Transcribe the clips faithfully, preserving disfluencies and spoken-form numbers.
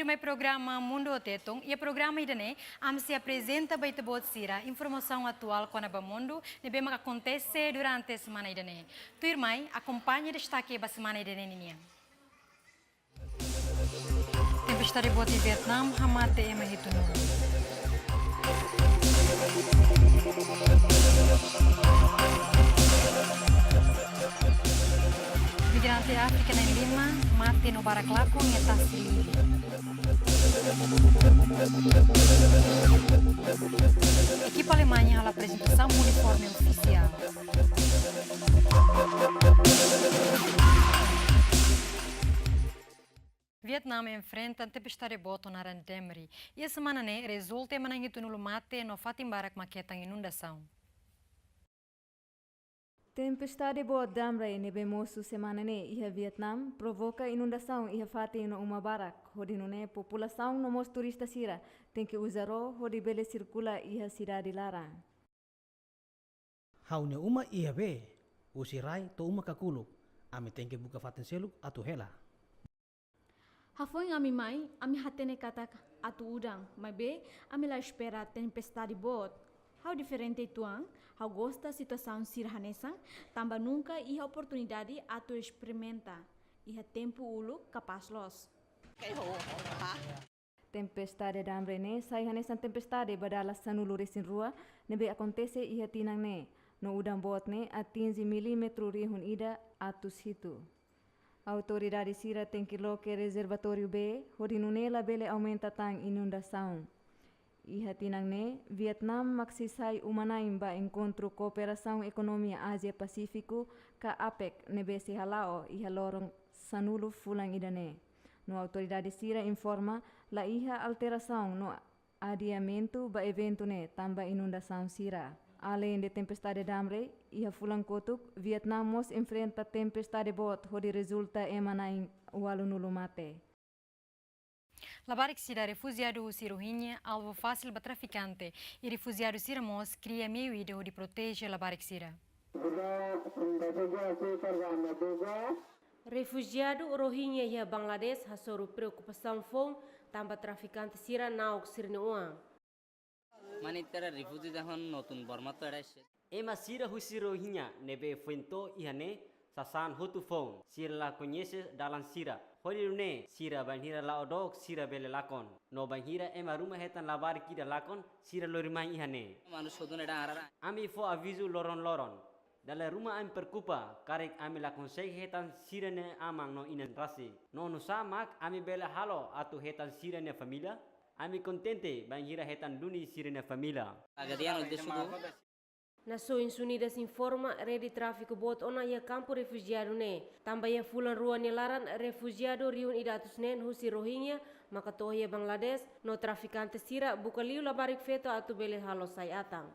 Mai programa Mundu ho Tetun, iha programa ida-ne'e, ami sei aprezenta ba ita-boot sira informasaun atuál kona-ba mundu ne'ebé mak akontese durante semana ida-ne'e. Tuirmai, akompaña destake ba semana ida-ne'e ninian. Tempestade boot iha Vietnam hamate ema hitunulu. Migrante Áfrika na'in-lima mate no barak lakon iha tasi Líbia. Ekipa Alemaña halo aprezentasaun uniforme ofisiál. Vietnam enfrenta tempestade boot ho naran Damri. Iha semana ne'e rezulta ema na'in hitunulu mate no fatin barak mak hetan inundasaun. Tempestade boot Damri ne'ebé mosu semana ne'e iha Vietnam provoka inundasaun iha fatin no uma barak, hodi nune'e populasaun no mós turista sira tenke uza ró hodi bele sirkula iha sidade laran. Ha'u-nia uma iha bee, husi rai to'o uma kakuluk, ami tenke buka fatin seluk atu hela. Hafoin ami mai, ami hatene katak atu udan, maibé ami la espera tempestade boot. Ha'u diferente uitoan, ha'u gosta situasaun sira hanesan, tanba nunka iha oportunidade atu esperimenta iha tempu uluk kapás loos. Tempestade Damri ne'e sai hanesan tempestade ba dala sanulu-resin-rua ne'ebé akontese iha tinan ne'e, no udan boot ne'e atinje milímetru rihun ida atus hitu. Autoridade sira tenke loke rezervatóriu bee, hodi nune'e labele aumenta tan inundasaun. Iha tinan ne'e, Vietnam mak sei sai uma-na'in ba Enkontru Kooperasaun Ekonomia Ázia Pasífiku, ka APEC, ne'ebé sei hala'o iha loron sanulu fulan ida-ne'e. No autoridade sira informa, la iha alterasaun no adiamentu ba eventu ne'e tanba inundasaun sira. Aleinde tempestade Damri, iha fulan kotuk, Vietnam mós enfrenta tempestade boot hodi rezulta ema na'in ualunulu mate. Labarik sira refujiadu husi Rohingya alvu fasil ba trafikante, i refujiadu sira mós kria meiu ida hodi proteje labarik sira. Refujiadu Rohingya iha Bangladesh hasoru preokupasaun foun tanba trafikante sira na'ok sira-nia oan. Mani tera refugee dahon notun Borma to era esse. Ema sira husi Rohingya ne'ebé foin to'o iha ne'e sasán hotu foun, sira la koñese dalan sira. Hodi nune'e sira bainhira la'o dook sira bele lakon. No bainhira ema ruma hetan labarik ida lakon, sira lori mai iha ne'e. Manu sodun eda arara. Ami fó avizu loron-loron. Dala ruma ami preokupa, karik ami la konsege hetan sira-nia aman no inan rasik. No nusá mak ami bele halo atu hetan sira-nia família? Ami kontente bainhira hetan duni sira-nia família. Agadiano de sudu. Nasoins Unidas informa rede tráfiku boot ona iha kampu refujiadu ne'e. Tanba iha fulan rua nia laran refujiadu rihun ida atus neen husi Rohingya maka to'o iha Bangladesh, no trafikante sira buka liu labarik feto atu bele halo sai atan.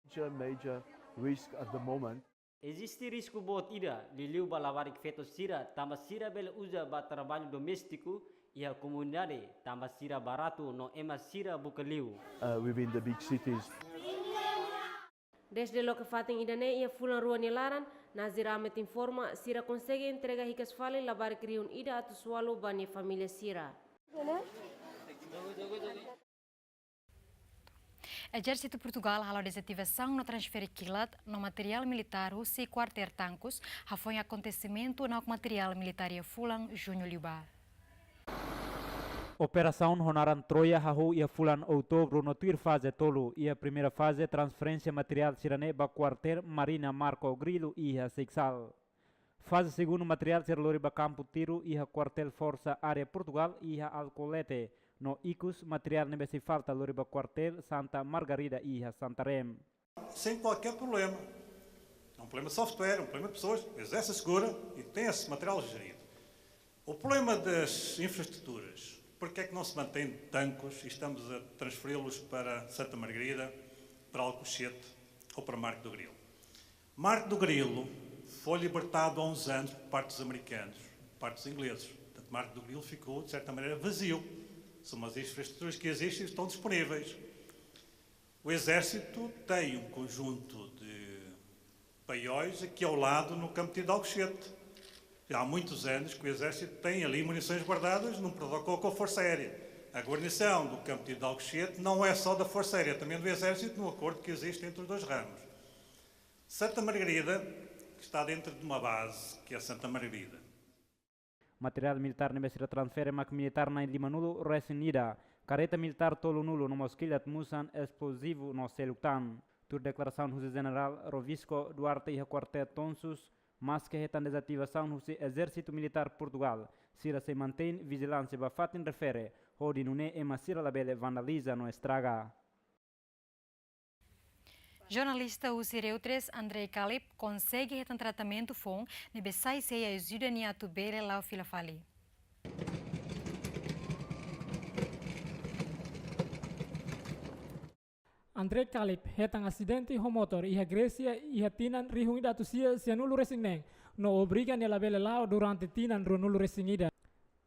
Major, major risk at the moment. Eziste risku boot ida liuliu ba labarik feto sira tanba sira bele uza ba traballu doméstiku iha komunidade tanba sira baratu no ema sira buka liu. Uh, within the big cities. Dezde loke fatin ida-ne'e iha fulan rua nia laran, Nazir Ahmed informa sira konsege entrega hikas fali labarik rihun ida atus ualu ba nia família sira. Ezérsitu Portugál halo dezativasaun no transfere kilat no materiál militár husi kuartél Tancos, hafoin akontesimentu na'ok materiál militár iha fulan juñu liubá. Operasaun ho naran Troia hahú iha fulan outubru no tuir faze tolu, iha primeira faze transferénsia materiál sira-ne'e ba kuartél Marina Marco Grilo iha Seixal. Faze segundu materiál sira lori ba kampu tiru iha kuartél Forsa Área Portugál iha Alcoolete, no ikus materiál ne'ebé sei falta lori ba kuartél Santa Margarida iha Santarém. Sem qualquer problema. É um problema de software, é um problema de pessoas, o Exército segura e tem esse material gerido. O problema das infraestruturas, porque é que não se mantém Tancos e estamos a transferi-los para Santa Margarida, para Alcochete ou para Marco do Grilo? Marco do Grilo foi libertado há uns anos por parte dos americanos, por parte dos ingleses. Portanto, Marco do Grilo ficou, de certa maneira, vazio. São as infraestruturas que existem e estão disponíveis. O Exército tem um conjunto de paióis aqui ao lado no campo de tiro de Alcochete. Já há muitos anos que o Exército tem ali munições guardadas num protocolo com a Força Aérea. A guarnição do campo de Alcochete não é só da Força Aérea, também do Exército, no acordo que existe entre os dois ramos. Santa Margarida, que está dentro de uma base, que é Santa Margarida. Materiál militár ne'ebé sira transfere mak militár na'in limanulu resin ida, kareta militár tolunulu no mós kilat musan, esplozivu no seluk tan. Tuir deklarasaun husi Jenerál Rovisco Duarte iha Kuartél Tonsus, maske hetan dezativasaun husi Ezérsitu Militár Portugál, sira sei mantein vijilánsia ba fatin refere, hodi nune'e ema sira labele vandaliza no estraga. Jornalista husi Reuters, André Kalib, konsege hetan tratamentu foun ne'ebé sai sei ajuda nia atu bele la'o fila fali. André Kalib hetan asidente ho motór iha Grésia iha tinan rihun ida atus sia sianulu resin neen, no obriga nia labele la'o durante tinan ruanulu resin ida.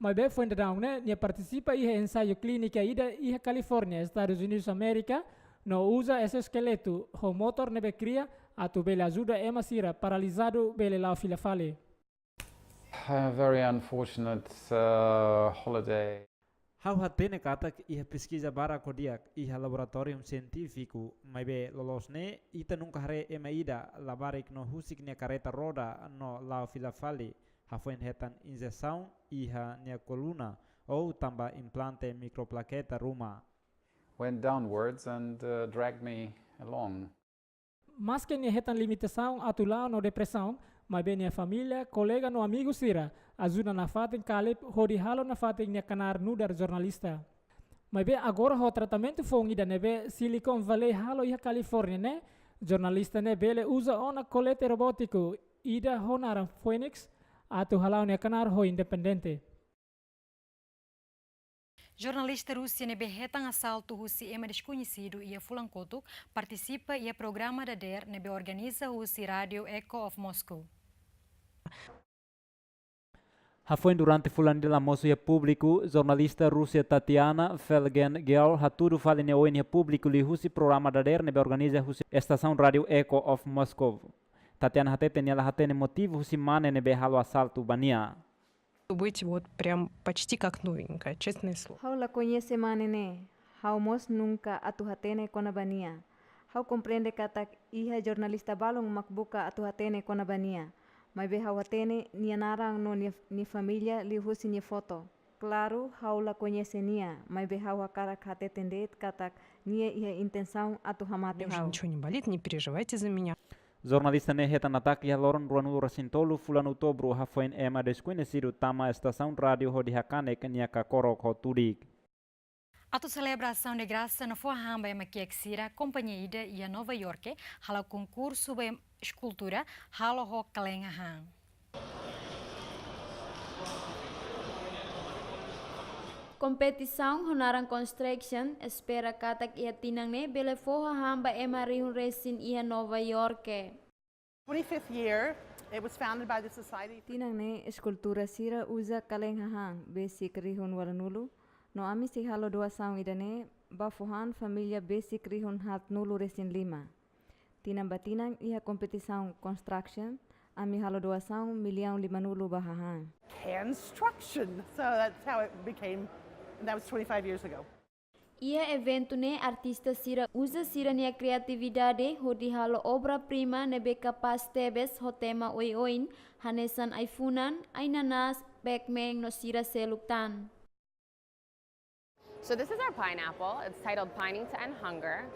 Maibé foin daudaun ne'e nia partisipa iha ensaiu klínika ida iha Kalifórnia, Estadus Unidus Amérika, no uza exoskeletu ho motór ne'ebé kria atu bele ajuda ema sira paralizadu bele la'o fila fali. A very unfortunate, uh, holiday. Ha'u hatene katak iha peskiza barak ho di'ak iha laboratóriu sientífiku, maibé loloos ne'e ita nunka haree ema ida labarik no husik nia kareta roda no la'o fila fali, hafoin hetan injesaun iha nia koluna ou tamba implante mikroplaketa ruma. Went downwards and, uh, dragged me along. Maske nia hetan limitasaun atu la'o no depresaun, maibé nia família, kolega no amigu sira ajuda nafatin Kalib hodi halo nafatin nia knaar nu'udar jornalista. Maibé agora ho tratamentu foun ida ne'ebé Silicon Valley halo iha Kalifórnia ne'e, jornalista ne'e bele uza ona kolete robótiku ida ho naran Phoenix atu hala'o nia knaar ho independente. Jornalista Rúsia ne'ebé hetan asaltu husi ema deskoñesidu iha fulan kotuk partisipa iha programa dadeer ne'ebé organiza husi Rádio Echo of Moscow. Hafoin durante fulan ida la mosu iha públiku, jornalista Rúsia Tatiana Felgen-Georg hatudu fali nia oin iha públiku liuhusi programa dadeer ne'ebé organiza husi estasaun Rádio Echo of Moscow. Tatiana hateten nia la hatene motivu husi mane ne'ebé halo asaltu ba nia. Быть вот прям почти как новенькая, честное слово. Ha'u la koñese mane ne'e, ha'u mós nunka atu hatene kona-ba nia. Ha'u komprende katak iha jornalista balun mak buka atu hatene kona-ba nia. Maibé ha'u hatene nia naran no nia, nia família liuhusi nia foto. Klaru, ha'u la koñese nia, maibé ha'u hakarak hateten de'it katak nia iha intensaun atu hamate ha'u. Мне уже ничего не болит, не переживайте за меня. Jornalista ne'e hetan atake iha loron ruanulu resin tolu fulan Outubru hafoin ema deskoñesidu tama estasaun rádiu hodi hakanek nia kakorok ho tudik. Atu selebra Asaun de Grasa no fó hahán ba ema kiak sira, kompañia ida iha Nova Iorke halo konkursu ba eskultura halo ho kalen hahán. Kompetisaun ho naran Construction espera katak iha tinan ne'e bele fó hahán ba ema rihun resin iha Nova Iorke. Twenty-fifth year, it was founded by the Society. Tinan ne'e eskultura sira uza kalen hahán besik rihun ualunulu, no ami sei halo doasaun ida-ne'e ba fó han família besik rihun haatnulu resin lima. Tinan ba tinan iha kompetisaun Construction, ami halo doasaun millaun limanulu ba hahán. Construction. So that's how it became, and that was twenty-five years ago. Iha eventu ne'e artista sira uza sira-nia kriatividade hodi halo obra-prima ne'ebé kapás tebes ho tema oioin, hanesan ai-funan, ai-nanás, Pac-Man no sira seluk tan. So this is our pineapple. It's titled Pining to End Hunger.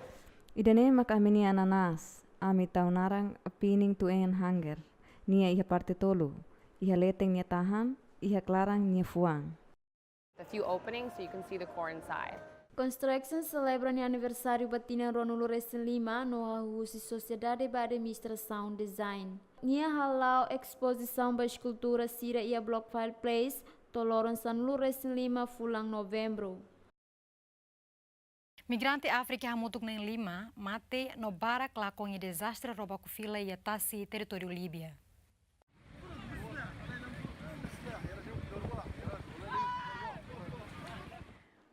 Ida-ne'e mak ami-nia ananás, ami tau naran Pining to End Hunger. Nia iha parte tolu, iha leten nia tahan, iha klaran nia fuan. A few openings so you can see the core inside. Construction selebra nia aniversáriu ba tinan ruanulu resin lima no hahú husi Sociedade ba Administrasaun Design. Nia hala'o espozisaun ba eskultura sira iha Blockfile Place to'o loron sanulu resin lima fulan Novembru. Migrante Áfrika hamutuk na'in lima mate no barak lakon iha dezastre roubaku fila iha tasi territóriu Líbia.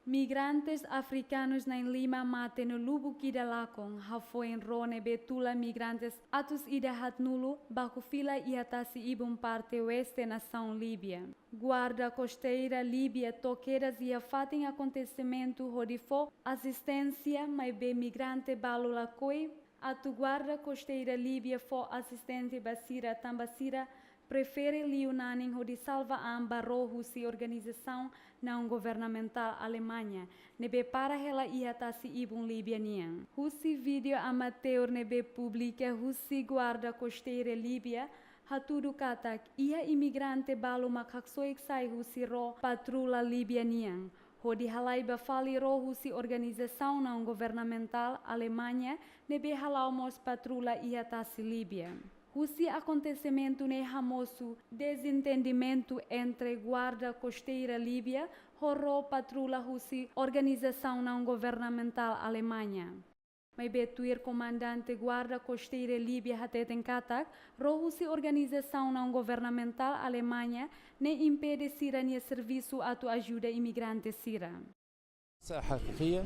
Migrantes afrikanus na'in-lima mate no lubuk ida lakon, hafoin ró ne'ebé tula migrantes atus ida haatnulu baku fila iha tasi-ibun parte oeste nasaun Líbia. Guarda Kosteira Líbia to'o kedas iha fatin akontesimentu hodi fó asisténsia, maibé migrante balu lakohi. Atu Guarda Kosteira Líbia fó asisténsia ba sira tanba sira prefere liu nanin hodi salva an ba ró husi organizasaun naun-governamentál Alemaña, ne'ebé para hela iha tasi-ibun Líbia nian. Husi vídeo amateur ne'ebé publika husi Guarda Kosteira Líbia, hatudu katak iha imigrante balu mak haksoit sai husi ró patrula Líbia nian, hodi halai ba fali ró husi organizasaun naun-governamentál Alemaña ne'ebé hala'o mós patrula iha tasi Líbia. Husi akontesimentu ne'e hamosu dezentendimentu entre Guarda Kosteira Líbia ho ró patrula husi organizasaun naun-governamentál Alemaña. Maibé tuir komandante Guarda Kosteira Líbia hateten katak, ró husi organizasaun naun-governamentál Alemaña ne'e impede sira-nia servisu atu ajuda imigrante sira. ساعة حقيقية.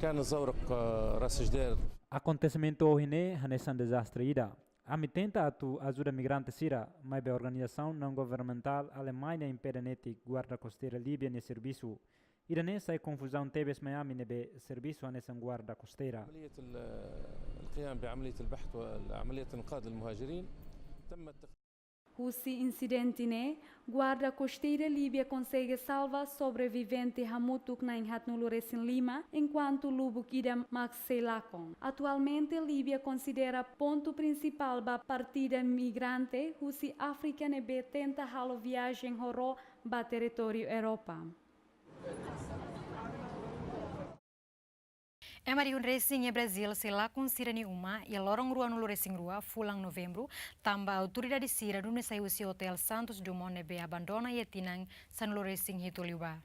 كان الزورق، آه، راس جدير. Akontesimentu ohin ne'e hanesan dezastre ida. Ami tenta atu ajuda migrante sira, maibé organizasaun naun-governamentál Alemaña impede netik Guarda Kosteira Líbia nia servisu. Ida-ne'e sai konfuzaun tebes mai ami ne'ebé servisu hanesan guarda kosteira. عملية ال-، القيام بعملية البحث وعملية إنقاذ المهاجرين تم اتخاذ Husi insidente ne'e, Guarda Kosteira Líbia konsege salva sobrevivente hamutuk na'in haatnulu resin lima, enkuantu lubuk ida mak sei lakon. Atualmente, Líbia konsidera pontu prinsipál ba partida migrante husi Áfrika ne'ebé tenta halo viajen ho ró ba territóriu Europa. Ema rihun resin iha Brazil sei lakon sira-nia uma iha loron ruanulu resin rua fulan Novembru, tanba autoridade sira duni sai husi Hotel Santos Dumont ne'ebé abandona iha tinan sanulu resin hitu liubá.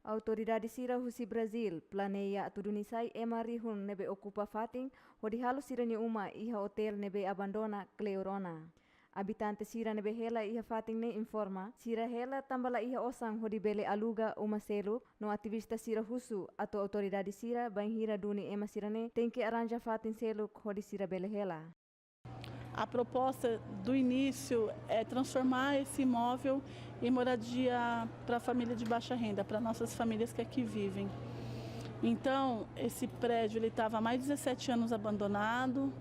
Autoridade sira husi Brazil planeia atu duni sai ema rihun ne'ebé okupa fatin hodi halo sira-nia uma iha otél ne'ebé abandona kleur ona. Abitante sira ne'ebé hela iha fatin ne'e informa, sira hela tanba la iha osan hodi bele aluga uma seluk, no ativista sira husu atu autoridade sira bainhira duni ema sira-ne'e tenke arranja fatin seluk hodi sira bele hela. A proposta do início é transformar esse imóvel em moradia para a família de baixa renda, para nossas famílias que aqui vivem. Então, esse prédio, ele estava há mais de dezessete anos abandonado,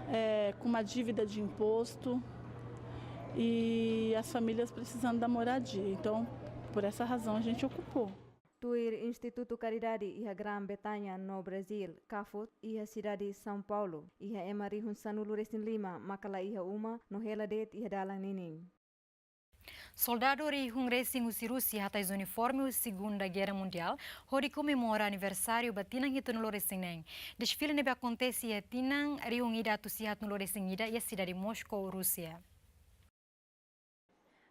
é, com uma dívida de imposto, e as famílias precisando da moradia. Então, por essa razão, a gente ocupou. Tuir Institutu Karidade iha Grã-Bretaña no Brazil, CAFUT, iha sidade São Paulo, iha ema rihun sanulu resin lima maka la iha uma no hela de'it iha dalan ninin. Soldadu rihun resin husi Rúsia hatais uniforme husi Segunda Guerra Mundial hodi komemora aniversáriu ba tinan hitunulu resin neen. Desfile ne'ebé akontese iha tinan rihun ida atus sia haatnulu resin ida iha sidade Moscou, Rúsia.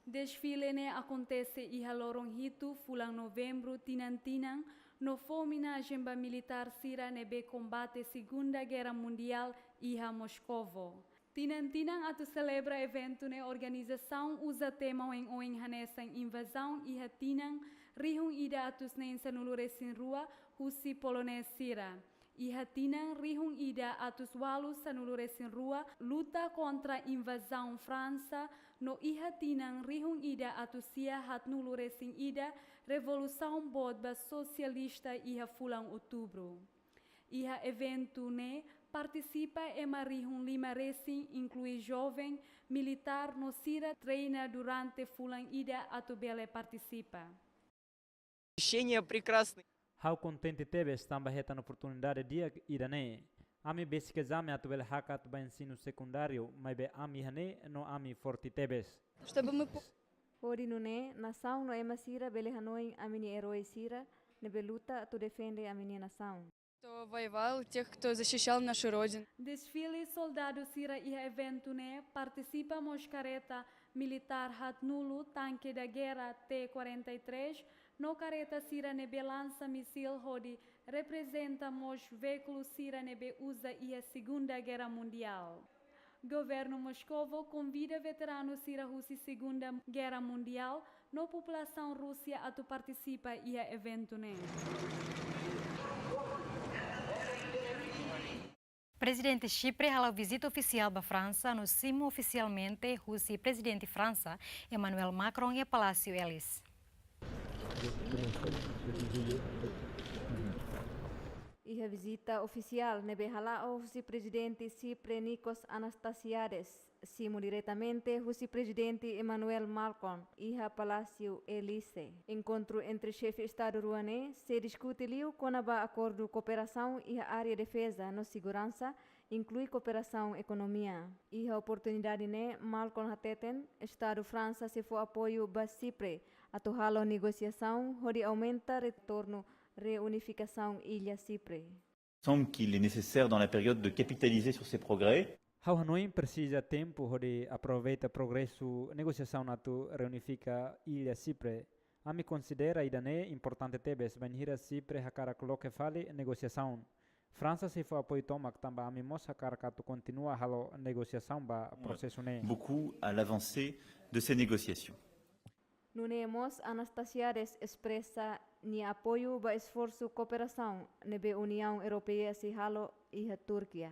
Desfile ne'e akontese iha loron hitu fulan Novembru tinan-tinan no fó omenajen ba militár sira ne'ebé kombate Segunda Guerra Mundial iha Moskovo. Tinan-tinan atu selebra eventu ne'e organizasaun uza tema oin-oin hanesan invazaun iha tinan rihun ida atus neen sanulu resin rua husi polonés sira. Iha tinan rihun ida atus ualu sanulu resin rua luta kontra invazaun Fransa, no iha tinan rihun ida atus sia haatnulu resin ida revolusaun boot ba sosialista iha fulan Outubru. Iha eventu ne'e partisipa ema rihun lima resin, inklui joven, militár no sira treina durante fulan ida atu bele partisipa. Ощущение прекрасное. Ha'u kontente tebes tanba hetan oportunidade di'ak ida-ne'e. Ami besik ezame atu bele hakat ba ensinu sekundáriu, maibé ami iha ne'e no ami forte tebes. Чтобы мы по- Hodi nune'e, nasaun no ema sira bele hanoin ami-nia erói sira ne'ebé luta atu defende ami-nia nasaun. Кто воевал, тех, кто защищал нашу Родину. Desfile soldadu sira iha eventu ne'e partisipa mós kareta militár haatnulu, tanque da guerra T quarenta e três, no kareta sira ne'ebé lansa misil hodi reprezenta mós veíkulu sira ne'ebé uza iha Segunda Guerra Mundial. Governu Moskovo konvida veteranu sira husi Segunda Guerra Mundial no populasaun Rúsia atu partisipa iha eventu ne'e. Prezidente Xipre hala'o vizita ofisiál ba Fransa no simu ofisialmente husi Prezidente Fransa, Emmanuel Macron, iha Palásiu Élysée. Iha vizita ofisiál ne'ebé hala'o husi Prezidente Xipre Nikos Anastasiades, simu diretamente husi Prezidente Emmanuel Macron iha Palásiu Élysée. Enkontru entre xefe Estadu rua ne'e sei diskute liu kona-ba akordu kooperasaun iha área defeza no seguransa, inklui kooperasaun ekonomia. Iha oportunidade ne'e, Macron hateten, Estadu Fransa sei fó apoiu ba Xipre atu halo negosiasaun hodi aumenta retornu reunifikasaun illa Xipre. Semble qu'il est nécessaire dans la période de capitaliser sur ces progrès. Ha'u hanoin presiza tempu hodi aproveita progresu negosiasaun atu reunifika illa Xipre. Ami konsidera ida-ne'e importante tebes bainhira Xipre hakarak loke fali negosiasaun. Fransa sei fó apoiu tomak tanba ami mós hakarak atu kontinua halo negosiasaun ba prosesu ne'e. Beaucoup à l'avancée de ces négociations. Nune'e mós Anastasiades espresa nia apoiu ba esforsu kooperasaun ne'ebé Uniaun Europeia sei halo iha Turkia.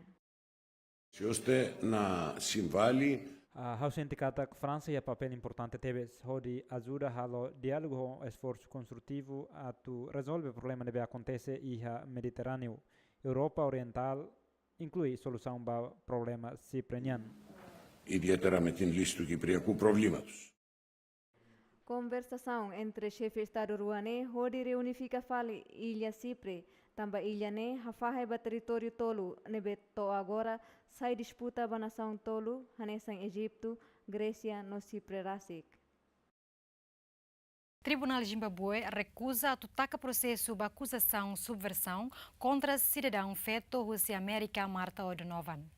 Sioste na Simvali. Ah, ha'u sente katak Fransa iha papél importante tebes hodi ajuda halo diálogu ho esforsu konstrutivu atu rezolve problema ne'ebé akontese iha Mediterráneu, Europa Orientál, inklui solusaun ba problema Xipre nian. I diretamente listu ki pria ku problema. Konversasaun entre xefe Estadu rua ne'e hodi reunifika fali illa Xipre, tanba illa ne'e hafahe ba territóriu tolu ne'ebé to'o agora sai disputa ba nasaun tolu, hanesan Ejitu, Grésia no Xipre rasik. Tribunál Zimbabue rekuza atu taka prosesu ba akuzasaun subversaun kontra sidadaun feto husi Amérika, Martha O'Donovan.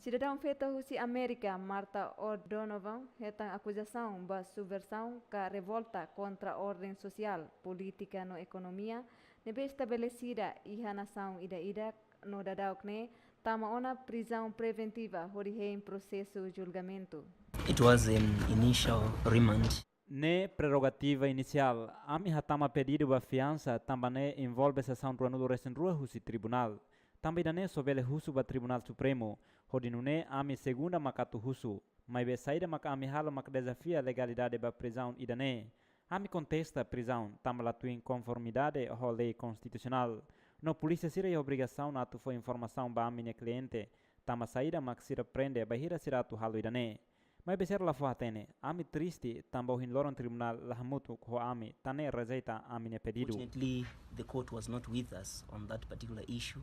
Sidadaun feto husi Amérika, Martha O'Donovan, hetan akuzasaun ba subversaun ka revolta kontra orden sosiál, polítika no ekonomia ne'ebé estabelesida iha nasaun ida-idak no daudauk ne'e tama ona prizaun preventiva hodi hein prosesu julgamentu. It was an initial remand. Ne'e prerrogativa inisiál, ami hatama pedidu ba fiansa, tanba ne'e envolve sesaun ruanulu-resin-rua husi tribunál. Tanba ida-ne'e só bele husu ba Tribunál Supremu, hodi nune'e ami segunda mak atu husu. Maibé saida mak ami halo mak dezafia legalidade ba prizaun ida-ne'e. Ami kontesta prizaun, tanba la tuir konformidade ho lei konstitusionál. No polísia sira iha obrigasaun atu fó informasaun ba ami-nia kliente, tanba saida mak sira prende bainhira sira atu halo ida-ne'e. Maibé sira la fó hatene, ami triste, tanba ohin loron tribunál la hamutuk ho ami, tan ne'e rejeita ami-nia pedidu. Unfortunately, the court was not with us on that particular issue,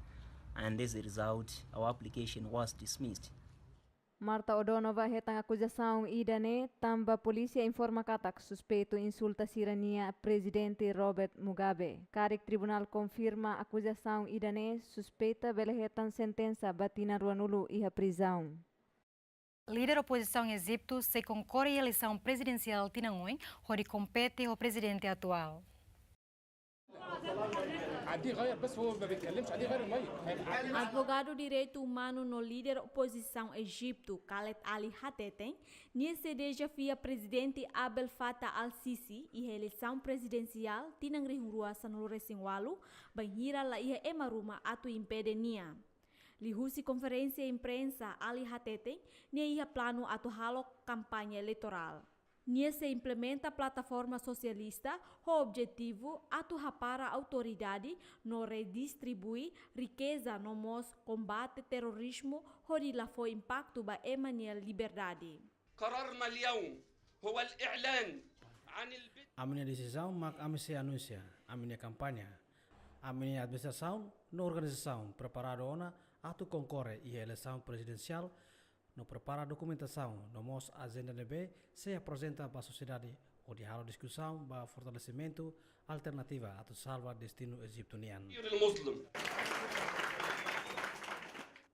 and as a result, our application was dismissed. Martha O'Donovan hetan akuzasaun ida-ne'e tanba polísia informa katak suspeitu insulta sira-nia Prezidente Robert Mugabe. Karik tribunál konfirma akuzasaun ida-ne'e, suspeita bele hetan sentensa ba tinan ruanulu iha prizaun. Líder opozisaun Ejitu sei konkore iha eleisaun prezidensiál tinan oin hodi kompete ho prezidente atuál. عادي غير، بس هو ما بيتكلمش، عادي غير المايك. Advogadu direitu umanu no líder opozisaun Ejitu, Khaled Ali, hateten, nia sei dezafia Prezidente Abdel Fattah al-Sisi iha eleisaun prezidensiál tinan rihun rua sanulu-resin-ualu, bainhira la iha ema ruma atu impede nia. Liuhusi konferénsia imprensa, Ali hateten, nia iha planu atu halo kampaña eleitorál. Nia sei implementa plataforma sosialista ho objetivu atu hapara autoridade no redistribui rikeza no mós kombate terrorizmu hodi la fó impaktu ba ema nia liberdade. قرارنا اليوم هو الإعلان عن البدء. Ami-nia desizaun mak ami sei anunsia ami-nia kampaña. Ami-nia administrasaun no organizasaun preparadu ona atu konkore iha eleisaun prezidensiál no prepara dokumentasaun no mós ajenda ne'ebé sei aprezenta ba sosiedade hodi halo diskusaun ba fortalesimentu alternativa atu salva destinu Ejitu nian. المظلم.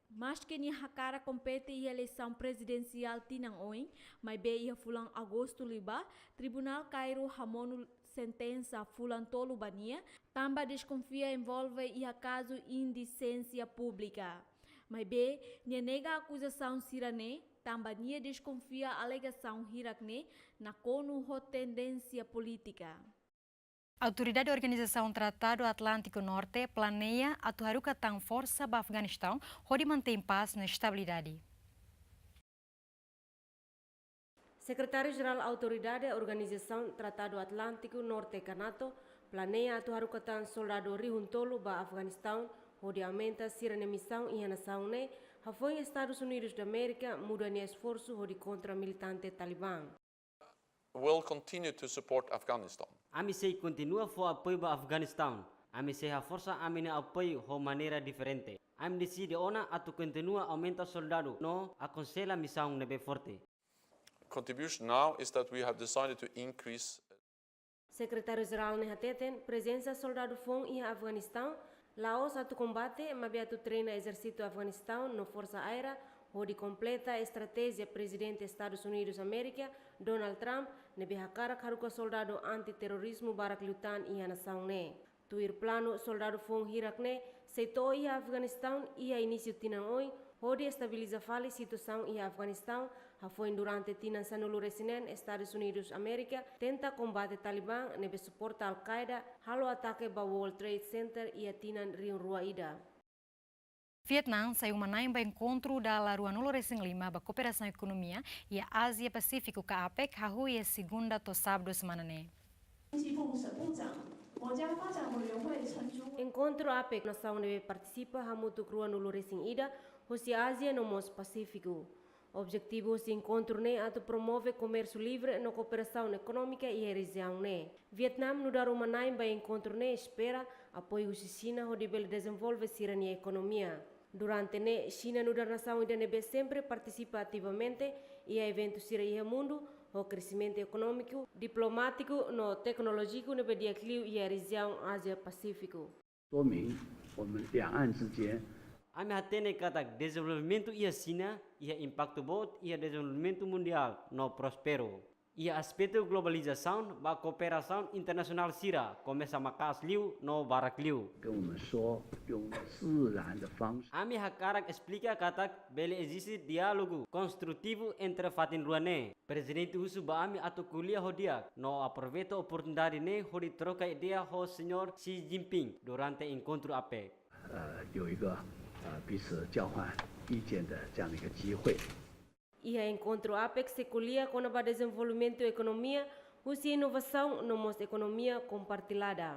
Maske nia hakarak kompete iha eleisaun prezidensiál tinan oin, maibé iha fulan Agostu liubá, Tribunál Kairu hamonu sentensa fulan tolu ba nia, tanba deskonfia envolve iha kazu indisenzia públika. Maibé, nia nega akuzasaun sira-ne'e, tanba nia deskonfia alegasaun hirak-ne'e nakonu ho tendénsia polítika. Autoridade Organizasaun Tratadu Atlántiku Norte planeia atu haruka tan forsa ba Afeganistaun hodi mantein pás no estabilidade. Sekretáriu-Jerál Autoridade Organizasaun Tratadu Atlántiku Norte ka NATO planeia atu haruka tan soldadu rihun tolu ba Afeganistaun hodi aumenta sira-nia misaun iha nasaun ne'e, hafoin Estadus Unidus da Amérika muda nia esforsu hodi kontra militante Talibán. Will continue to support Afghanistan. Ami sei kontinua fó apoiu ba Afeganistaun. Ami sei haforsa ami-nia apoiu ho maneira diferente. Ami deside ona atu kontinua aumenta soldadu no akonsella misaun ne'ebé forte. Contribution now is that we have decided to increase. Sekretáriu-Jerál ne'e hateten, prezensa soldadu foun iha Afeganistaun la'ós atu kombate, maibé atu treina ezérsitu Afeganistaun no Forsa Aérea, hodi kompleta estratéjia Prezidente Estadus Unidus Amérika, Donald Trump, ne'ebé hakarak haruka soldadu anti-terorizmu barak liután iha nasaun ne'e. Tuir planu, soldadu foun hirak-ne'e sei to'o iha Afeganistaun iha inísiu tinan oin, hodi estabiliza fali situasaun iha Afeganistaun, hafoin durante tinan sanulu-resin-neen Estadus Unidus Amérika tenta kombate Talibán ne'ebé suporta Al-Qaeda halo atake ba World Trade Center iha tinan rihun rua ida. Vietnam sai uma-na'in ba enkontru dala ruanulu-resin-lima ba kooperasaun ekonomia iha Ázia Pasífiku ka APEC hahú iha segunda to'o sábadu semana ne'e. Enkontru APEC nasaun ne'ebé partisipa hamutuk ruanulu-resin-ida, hosi Ázia no mós Pasífiku. Objetivu husi enkontru ne'e atu promove komérsiu livre no kooperasaun ekonómika iha rejiaun ne'e. Vietnam nu'udar uma-na'in ba enkontru ne'e espera apoiu husi Xina hodi bele dezenvolve sira-nia ekonomia. Durante ne'e, Xina nu'udar nasaun ida ne'ebé sempre partisipa ativamente iha eventu sira iha mundu, ho kresimentu ekonómiku, diplomátiku no teknolójiku ne'ebé di'ak liu iha rejiaun Ázia Pasífiku. 说明我们两岸之间 Ami hatene katak dezenvolvimentu iha Xina iha impaktu boot iha dezenvolvimentu mundiál no prósperu. Iha aspetu globalizasaun ba kooperasaun internasionál sira komesa maka'as liu no barak liu. 跟我们说，用自然的方式。 Ami hakarak esplika katak bele eziste diálogu konstrutivu entre fatin rua ne'e. Prezidente husu ba ami atu ko'alia ho di'ak no aproveita oportunidade ne'e hodi troka ideia ho Señór Xi Jinping durante enkontru APEC. 呃，有一个呃彼此交换意见的这样的一个机会。 Iha enkontru APEC sei ko'alia kona-ba dezenvolvimentu ekonomia husi inovasaun no mós ekonomia kompartillada.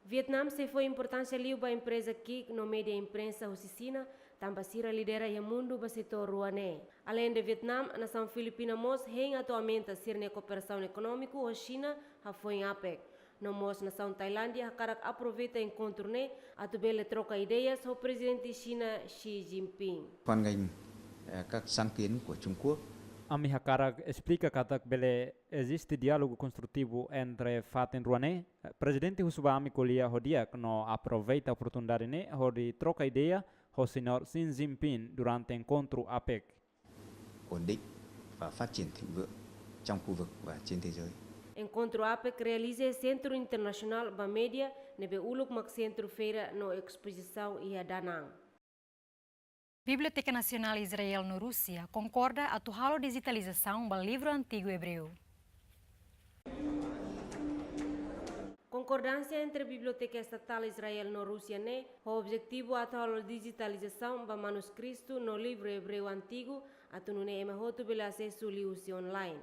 Vietnam sei fó importánsia liu ba empreza ki'ik no média imprensa husi Xina, tanba sira lidera iha mundu ba setór rua ne'e. Aleinde Vietnam, nasaun Filipina mós hein atu aumenta sira-nia kooperasaun ekonómiku ho Xina hafoin APEC. No mós nasaun Tailándia hakarak aproveita enkontru ne'e atu bele troka ideias ho Prezidente Xina Xi Jinping. Hoan ngaahi, eh, các sáng kiến của Trung Quốc. Ami hakarak esplika katak bele eziste diálogu konstrutivu entre fatin rua ne'e. Prezidente husu ba ami ko'alia ho di'ak no aproveita oportunidade ne'e hodi troka ideia ho Señór Xi Jinping durante enkontru APEC. Ổn định và phát triển thịnh vượng trong khu vực và trên thế giới. Enkontru APEC realiza iha Sentru Internasionál ba Média ne'ebé uluk mak Sentru Feira no Espozisaun iha Da Nang. Biblioteka Nasionál Israel no Rúsia konkorda atu halo dijitalizasaun ba livru antigu ebreu. Konkordánsia entre Biblioteka Estatál Israel no Rúsia ne'e ho objetivu atu halo dijitalizasaun ba manuskritu no livru ebreu antigu, atu nune'e ema hotu bele asesu liuhusi online.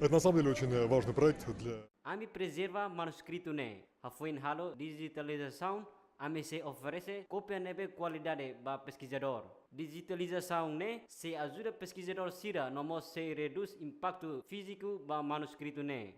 Это на самом деле очень, э, важный проект для... Ami prezerva manuskritu ne'e. Hafoin halo dijitalizasaun, ami sei oferese kópia ne'ebé kualidade ba peskizadór. Dijitalizasaun ne'e sei ajuda peskizadór sira no mós sei redús impaktu fíziku ba manuskritu ne'e.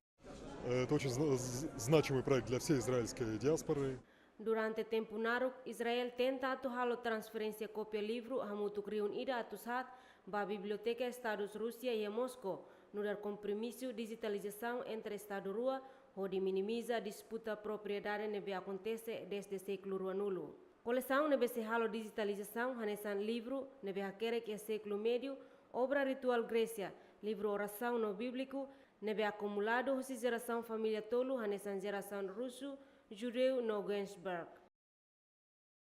Это очень зна-, з-, значимый проект для всей израильской диаспоры. Durante tempu naruk, Israel tenta atu halo transferénsia kópia livru hamutuk rihun ida atus haat ba Biblioteka Estadus Rúsia iha Moskó, nu'udar kompromisu dijitalizasaun entre estadu rua, hodi minimiza disputa propriedade ne'ebé akontese dezde sékulu ruanulu. Kolesaun ne'ebé sei halo dijitalizasaun hanesan livru ne'ebé hakerek iha sékulu médiu, obra rituál Grésia, livru orasaun no bíbliku, ne'ebé akumuladu husi jerasaun família tolu hanesan jerasaun Rusu, Judeu no Ginsburg.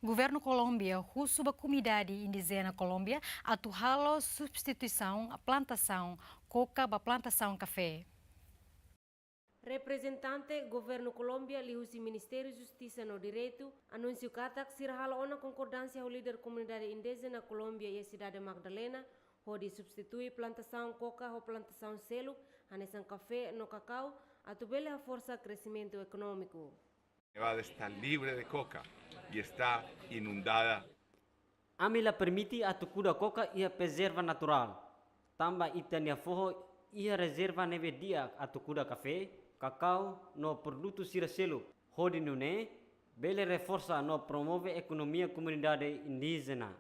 Governu Kolómbia husu ba komunidade indíjena Kolómbia atu halo substituisaun plantasaun koka ba plantasaun kafé. Reprezentante Governu Kolómbia liuhusi Ministériu Justisa no Direitu anunsiu katak sira hala'o ona konkordánsia ho líder komunidade indíjena Kolómbia iha sidade Magdalena, hodi substitui plantasaun koka ho plantasaun seluk, hanesan kafé no kakau, atu bele haforsa kresimentu ekonómiku. Nevada está libre de coca y está inundada. Ami la permite atu kuda koka iha prezerva naturál. Tanba ita-nia foho iha rezerva ne'ebé di'ak atu kuda kafé, kakau no produtu sira seluk. Hodi nune'e, bele reforsa no promove ekonomia komunidade indíjena.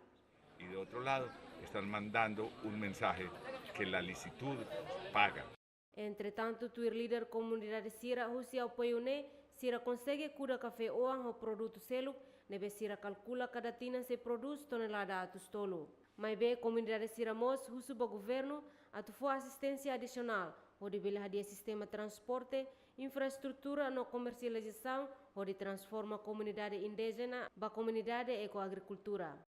Y de otro lado, están mandando un mensaje que la licitud paga. Entretantu, tuir líder komunidade sira husi apoiu ne'e, sira konsege kuda kafé oan ho produtu seluk, ne'ebé sira kalkula kada tinan sei prodús tonelada atus tolu. Maibé komunidade sira mós husu ba governu atu fó asisténsia adisionál, hodi bele hadi'a sistema transporte, infraestrutura no komersializasaun, hodi transforma komunidade indíjena ba komunidade ekoagrikultura.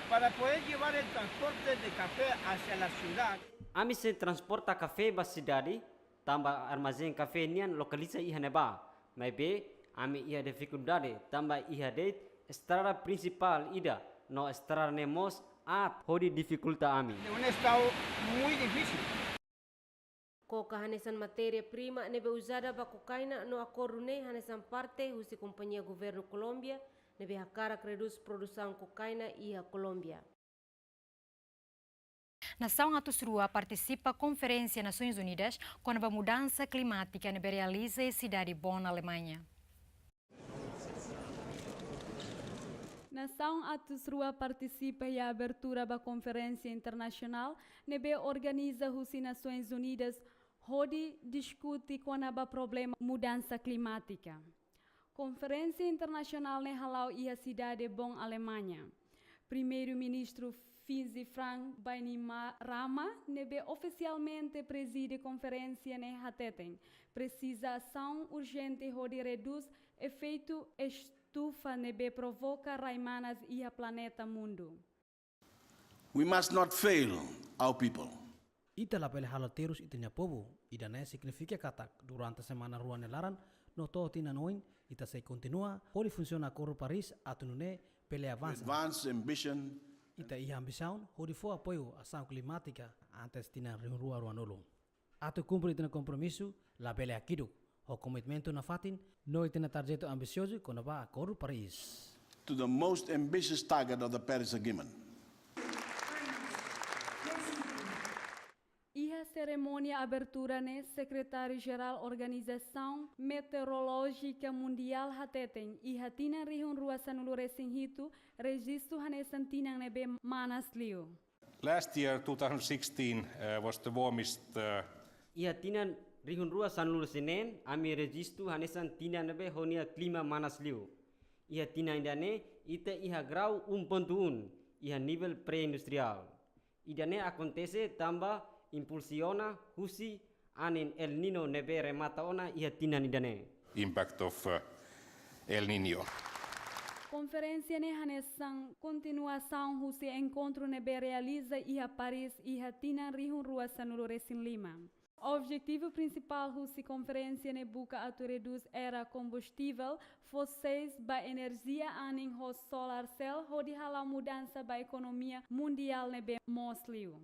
Para poder llevar el transporte de café hacia la ciudad. Ami sei transporta kafé ba sidade, tanba armazén kafé nian lokaliza iha ne'ebá. Maibé, ami iha difikuldade, tanba iha de'it estrada prinsipál ida, no estrada ne'e mós aat hodi difikulta ami. De un estado muy difícil. Koka hanesan matéria-prima ne'ebé uzada ba kokaina no akordu ne'e hanesan parte husi kompañia governu Kolómbia ne'ebé hakarak redús produsaun kokaina iha Kolómbia. Nasaun atus rua partisipa Konferénsia Nasoins Unidas kona-ba mudansa klimátika ne'ebé realiza iha sidade Bonn, Alemaña. Nasaun atus rua partisipa iha abertura ba konferénsia internasionál ne'ebé organiza husi Nasoins Unidas hodi diskute kona-ba problema mudansa klimátika. Konferénsia internasionál ne'e hala'o iha sidade Bonn, Alemaña. Primeiru-Ministru Finzi Frank Bainimarama, ne'ebé ofisialmente prezide konferénsia ne'e hateten, presiza asaun urjente hodi redús efeitu estufa ne'ebé provoka rai-manas iha planeta mundu. We must not fail our people. Ita labele halo terus ita-nia povu, ida-ne'e signifika katak durante semana rua nia laran no to'o tinan oin, ita sei kontinua hodi funsiona Akordu Paris atu nune'e bele avansa. Advance ambition. Ita iha ambisaun hodi fó apoiu asaun klimátika antes tinan rihun rua ruanulu. Atu kumpre ita-nia kompromisu, labele hakiduk, ho komitmentu nafatin, no ita-nia tarjetu ambisiozu kona-ba Akordu Paris. To the most ambitious target of the Paris Agreement. Iha serimónia abertura ne'e, Sekretáriu-Jerál Organizasaun Meteorolójika Mundiál hateten, iha tinan rihun rua sanulu resin hitu, rejistu hanesan tinan ne'ebé manas liu. Last year, two thousand sixteen, uh, was the warmest, uh, Iha tinan rihun rua sanulu resin neen, ami rejistu hanesan tinan ne'ebé ho nia klima manas liu. Iha tinan ida-ne'e, ita iha grau um ponto um, iha nivel pré-industriál. Ida-ne'e akontese tanba impulsiona husi anin El Niño ne'ebé remata ona iha tinan ida-ne'e. Impact of, uh, El Niño. Konferénsia ne'e hanesan kontinuasaun husi enkontru ne'ebé realiza iha Paris iha tinan rihun rua sanulu resin lima. Objetivu prinsipál husi konferénsia ne'e buka atu redús era kombustivel fóseis ba enerjia anin ho solar cell hodi hala'o mudansa ba ekonomia mundiál ne'ebé moos liu.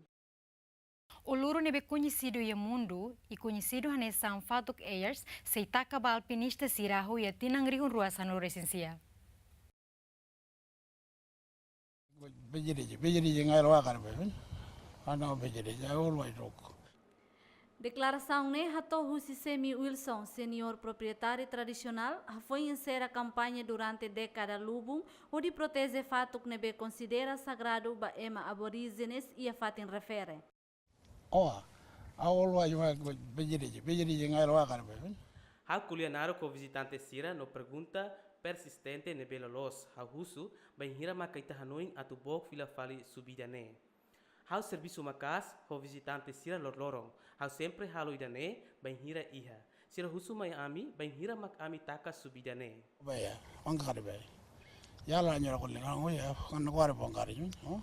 Uluru ne'ebé koñesidu iha mundu i koñesidu hanesan Fatuk Airways sei taka ba alpinista sira iha tinan rihun rua sanulu resin sia. Bejiri, bejiri ngai lo akar be. Ano bejiri, ya ulwai rok. Deklarasaun ne'e hato'o husi Semi Wilson, seniór proprietáriu tradisionál, hafoin ensera kampaña durante dékada lubun, hodi proteje fatuk ne'ebé konsidera sagradu ba ema aboríjenes iha fatin refere. Oh, a olu ayu bejiri, bejiri ngai lo akar be. Ha'u ko'alia naruk ho vizitante sira no pergunta persistente ne'ebé loloos, ha'u husu, bainhira maka ita hanoin atu book fila fali subida ne'e. Ha'u servisu maka'as ho vizitante sira loroloron. Ha'u sempre halo ida-ne'e bainhira iha. Sira husu mai ami bainhira mak ami taka subida ne'e. Baya, angka kada baya. Ya la nyora ko lenga ngo ya, kan ko are bongkar ju, no?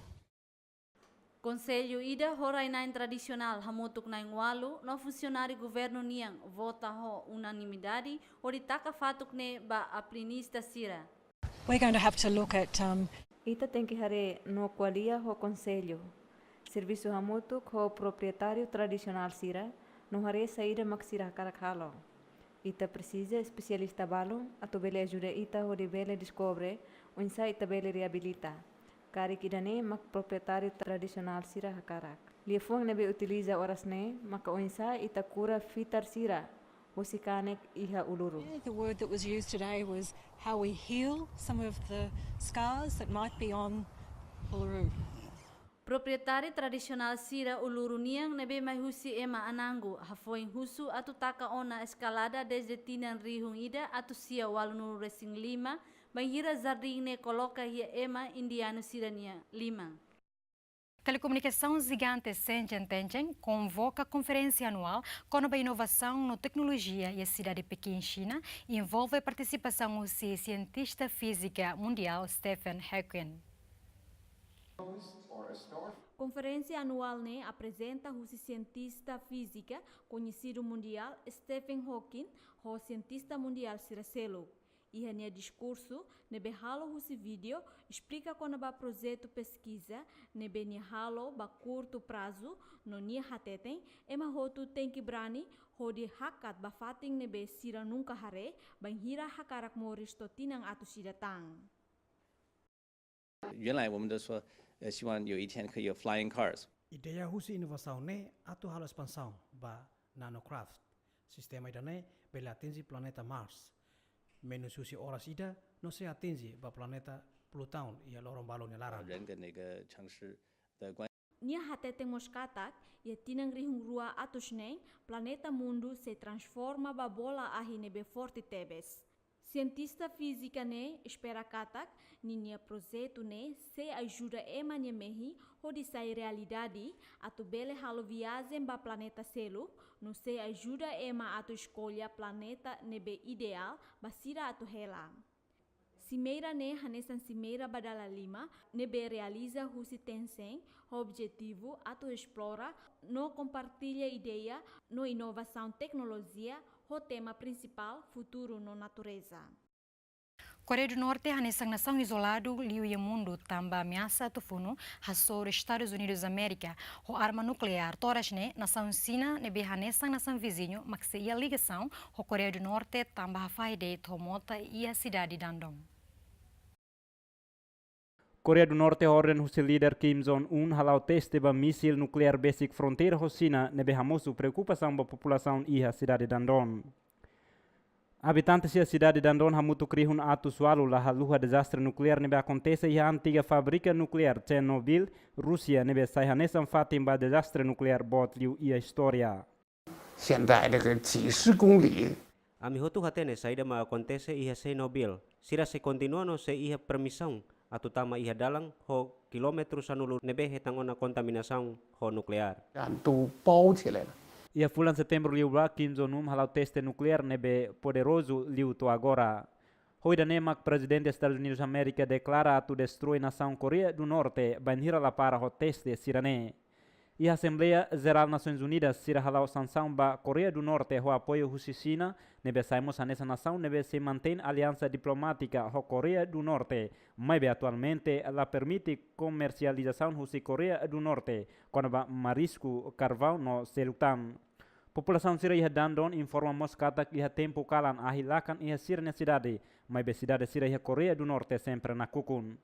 Konsellu ida ho rai-na'in tradisionál hamutuk na'in-ualu no funsionáriu governu nian vota ho unanimidade hodi taka fatuk ne'e ba aplinista sira. We're going to have to look at, um, Ita tenke haree no ko'alia ho konsellu, servisu hamutuk ho proprietáriu tradisionál sira, no haree saida mak sira hakarak halo. Ita presiza espesialista balun atu bele ajuda ita hodi bele deskobre oinsá ita bele reabilita karik ida-ne'e mak proprietáriu tradisionál sira hakarak. Liafuan ne'ebé utiliza oras ne'e maka oinsá ita kura fitar sira husi kanek iha Uluru. The word that was used today was how we heal some of the scars that might be on Uluru. Proprietáriu tradisionál sira Uluru nian ne'ebé mai husi ema Anangu hafoin husu atu taka ona eskalada dezde tinan rihun ida atus sia ualunulu resin lima, bainhira jardín ne'e koloka iha ema indianu sira-nia liman. Telekomunikasaun jigante Shenzhen Tencent konvoka konferénsia anuál kona-ba inovasaun no teknolojia iha sidade Pekin, Xina, envolve partisipasaun husi sientista fízika mundiál Stephen Hawking. Konferénsia anuál ne'e aprezenta husi sientista fízika koñesidu mundiál Stephen Hawking ho sientista mundiál sira seluk. Iha nia diskursu ne'ebé halo husi vídeo, esplika kona-ba projetu peskiza ne'ebé nia halo ba kurtu prazu, no nia hateten ema hotu tenke brani hodi hakat ba fatin ne'ebé sira nunka haree, bainhira hakarak moris to'o tinan atus ida tan. 原来我们都说，呃，希望有一天可以有 flying cars。 Ideia husi inovasaun ne'e atu halo espansaun ba nanocraft. Sistema ida-ne'e bele atinje planeta Mars menus husi oras ida no sei atinje ba planeta Plutão iha loron balu nia laran. 人跟那个城市的关 Nia hateten mós katak, iha tinan rihun rua atus neen, planeta Mundu sei transforma ba bola ahi ne'ebé forte tebes. Sientista fízika ne'e espera katak ninia projetu ne'e sei ajuda ema nia mehi hodi sai realidade atu bele halo viajen ba planeta seluk, no sei ajuda ema atu eskolla planeta ne'ebé ideál ba sira atu hela. Simeira ne'e hanesan simeira ba dala lima ne'ebé realiza husi Tencent ho objetivu atu esplora no kompartilla ideia no inovasaun teknolojia ho tema prinsipál futuru no natureza. Koreia do Norte hanesan nasaun izoladu liu iha mundu tanba ameasa atu funu hasoru Estadus Unidus Amérika ho arma nukleár. To'o oras ne'e, nasaun Xina ne'ebé hanesan nasaun viziñu mak sei iha ligasaun ho Koreia do Norte tanba hafahe de'it ho mota iha sidade Dandong. Koreia do Norte ho orden husi líder Kim Jong-un hala'o teste ba mísil nukleár besik fronteira ho Xina ne'ebé hamosu preokupasaun ba populasaun iha sidade Dandong. Abitante iha sidade Dandong hamutuk rihun atus ualu la haluha dezastre nukleár ne'ebé akontese iha antiga fábrika nukleár Chernobyl, Rúsia, ne'ebé sai hanesan fatin ba dezastre nukleár boot liu iha istória. 现在这个几十公里。 Ami hotu hatene saida mak akontese iha Chernobyl. Sira sei kontinua no sei iha permisaun atu tama iha dalan ho kilómetru sanulu ne'ebé hetan ona kontaminasaun ho nukleár. 都包起来了。 Iha fulan Setembru liubá, Kim Jong-un hala'o teste nukleár ne'ebé poderozu liu to'o agora. Ho ida-ne'e mak Prezidente Estadus Unidus Amérika deklara atu destroi nasaun Koreia do Norte bainhira la para ho teste sira-ne'e. Iha Asembleia Jerál Nasoins Unidas, sira hala'o sansaun ba Koreia do Norte ho apoiu husi Xina, ne'ebé sai mós hanesan nasaun ne'ebé sei mantein aliansa diplomátika ho Koreia do Norte, maibé atualmente la permite komersializasaun husi Koreia do Norte kona-ba marisku, karvaun no seluk tan. Populasaun sira iha Dandong informa mós katak iha tempu kalan ahi lakan iha sira-nia sidade, maibé sidade sira iha Koreia do Norte sempre nakukun.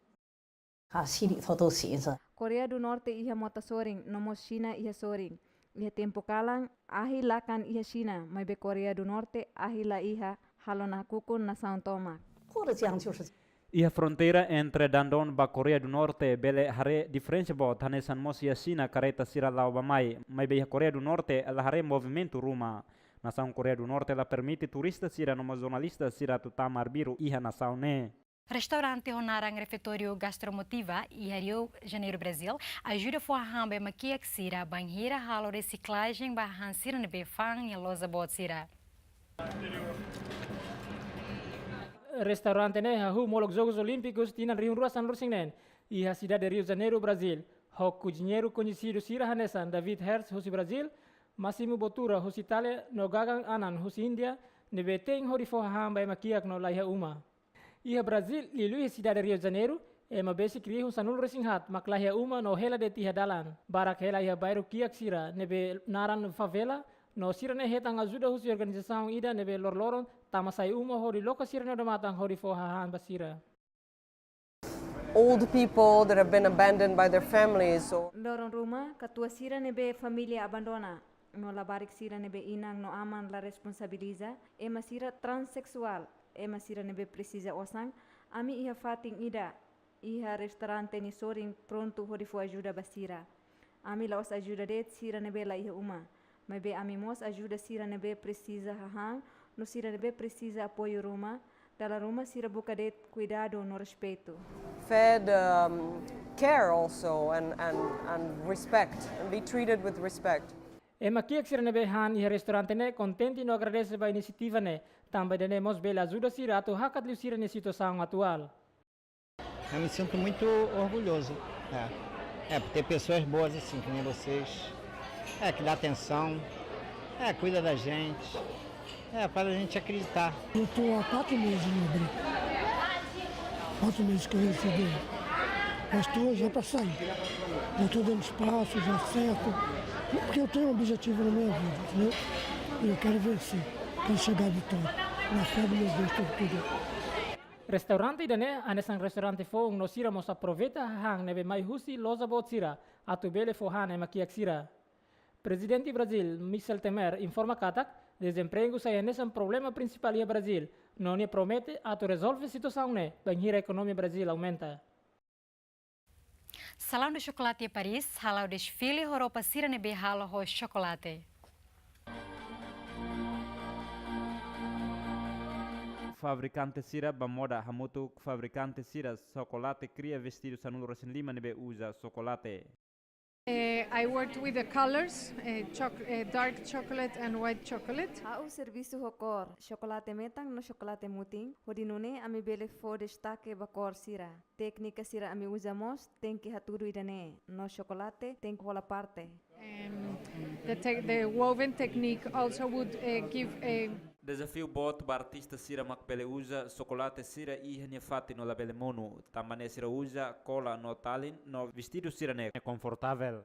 啊，心里头都寻思。 Koreia do Norte iha mota sorin, no mós Xina iha sorin. Iha tempu kalan, ahi lakan iha Xina, maibé Koreia do Norte ahi la iha, halo nakukun nasaun tomak. 过了江就是 Iha fronteira entre Dandong ba Koreia do Norte bele haree diferensa boot, hanesan mós iha Xina kareta sira la'o ba mai, maibé iha Koreia do Norte la haree movimentu ruma. Nasaun Koreia do Norte la permite turista sira no mós jornalista sira atu tama arbiru iha nasaun ne'e. Restaurante ho naran Refeitório Gastromotiva, iha Rio Janeiro, Brazil, ajuda fó hahán ba ema kiak sira bainhira halo resiklajen ba hahán sira ne'ebé fa'an iha loja boot sira. Restaurante ne'e hahú molok Jogus Olímpikus tinan rihun rua sanulu-resin-neen iha sidade Rio Janeiro, Brazíl, ho koziñeiru koñesidu sira hanesan David Hertz husi Brazíl, Massimo Bottura husi Itália, no Gagan Annan husi Índia, ne'ebé tein hodi fó hahán ba ema kiak no laiha uma. Iha Brazíl, liuliu iha sidade Rio Janeiro, ema besik rihun sanulu-resin-haat mak laiha uma no hela de'it iha dalan. Barak hela iha bairru kiak sira ne'ebé naran favela, no sira-ne'e hetan ajuda husi organizasaun ida ne'ebé loroloron tama sai uma hodi loke sira-nia odamatan hodi fó hahán ba sira. Old people that have been abandoned by their families or Loron ruma, katuas sira ne'ebé família abandona, no labarik sira ne'ebé inan no aman la responsabiliza, ema sira transseksuál, ema sira ne'ebé presiza osan, ami iha fatin ida, iha restaurante nia sorin prontu hodi fó ajuda ba sira. Ami la'ós ajuda de'it sira ne'ebé laiha uma, maibé ami mós ajuda sira ne'ebé presiza hahán, no sira ne'ebé presiza apoiu ruma, dala ruma sira buka de'it kuidadu no respeitu. Fed, um, care also and, and, and respect, and be treated with respect. Ema kiak sira ne'ebé han iha restaurante ne'e kontente no agradese ba inisiativa ne'e, tanba ida-ne'e mós bele ajuda sira atu hakat liu sira-nia situasaun atuál. Eu me sinto muito orgulhoso. É. É, por ter pessoas boas assim, que nem vocês. É, que dá atenção. É, cuida da gente. É, faz a gente acreditar. Eu tô há quatro meses no abrigo. Quatro meses que eu recebi. Mas tô já pra sair. Já tô dando espaço, já certo. Porque eu tenho um objetivo na minha vida, entendeu? Eu quero vencer. Quero chegar à vitória. Na fé do meu Deus Todo-Poderoso. Restaurante ida-ne'e hanesan restaurante foun no sira mós aproveita hahán ne'ebé mai husi loja boot sira atu bele fó han ema kiak sira. Prezidente Brazíl, Michel Temer, informa katak dezempregu sai hanesan problema prinsipál iha Brazíl, no nia promete atu rezolve situasaun ne'e bainhira ekonomia Brazíl aumenta. Salão do Chocolate Paris hala'o desfile ho roupa sira ne'ebé halo ho chocolate. Fabrikante sira ba moda hamutuk fabrikante sira chocolate kria vestidu sanulu-resin-lima ne'ebé uza chocolate. Eh, I worked with the colors, eh, choc-, eh, dark chocolate and white chocolate. Ha'u servisu ho kór, chocolate metan no chocolate mutin, hodi nune'e ami bele fó destake ba kór sira. Téknika sira ami uza mós tenke hatudu ida-ne'e, no chocolate tenke hola parte. Em, the tec-, the woven technique also would, eh, give a Dezafiu boot ba artista sira mak bele uza chocolate sira iha nia fatin no labele monu, tanba ne'e sira uza kola no talin no vestidu sira-ne'e konfortavel.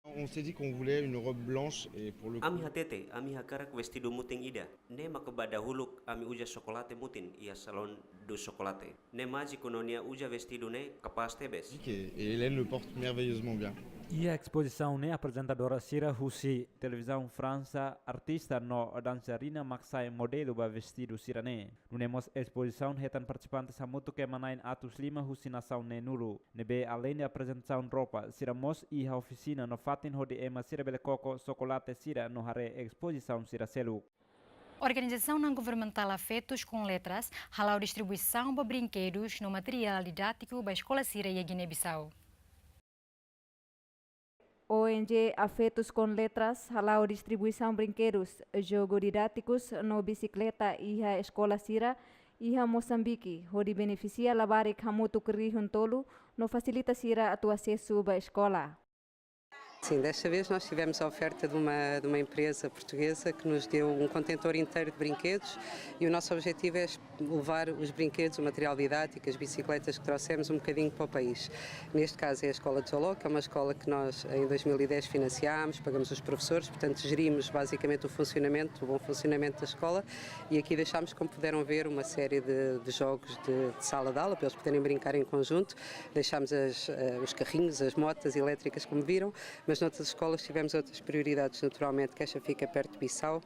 On s'est dit qu'on voulait une robe blanche et pour le coup Ami hatete, ami hakarak vestidu mutin ida. Ne'e maka ba dahuluk ami uza chocolate mutin iha Salão do Chocolate. Ne'e májiku no nia uza vestidu ne'e kapás tebes. Et, et Hélène le porte merveilleusement bien. Iha espozisaun ne'e aprezentadora sira husi televizaun Fransa, artista no dansarina mak sai modelu ba vestidu sira-ne'e. Nune'e mós espozisaun hetan partisipantes hamutuk ema na'in atus lima husi nasaun neenulu. Ne'ebé aleinde aprezentasaun roupa, sira mós iha ofisina no fatin hodi ema sira bele koko chocolate sira no haree espozisaun sira seluk. Organizasaun não-governamental Afetos com Letras hala'o distribuisaun ba brinkedus no materiál didátiku ba eskola sira iha Guiné-Bissau. O N G Afetos com Letras hala'o distribuisaun brinkedus, jogu didátikus no bisikleta iha eskola sira iha Mosambike, hodi benefisia labarik hamutuk rihun tolu no fasilita sira atu asesu ba eskola. Sim, desta vez nós tivemos a oferta de uma, de uma empresa portuguesa que nos deu um contentor inteiro de brinquedos e o nosso objetivo é levar os brinquedos, o material didático, as bicicletas que trouxemos um bocadinho para o país. Neste caso é a Escola de Joló, que é uma escola que nós em dois mil e dez financiámos, pagamos os professores, portanto gerimos basicamente o funcionamento, o bom funcionamento da escola e aqui deixámos, como puderam ver, uma série de, de jogos de, de sala de aula para eles poderem brincar em conjunto. Deixámos as, eh, os carrinhos, as motas elétricas, como viram, mas noutras escolas tivemos outras prioridades, naturalmente, que esta fica perto de Bissau.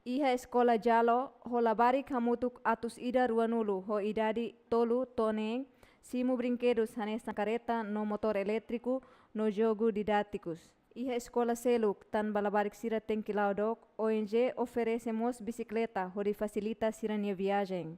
Iha eskola Jalo, ho labarik hamutuk atus ida ruanulu ho idade tolu to'o neen, simu brinkedus hanesan kareta no motór elétriku no jogu didátikus. Iha eskola seluk, tanba labarik sira tenke la'o dook, O N G oferese mós bisikleta hodi fasilita sira-nia viajen.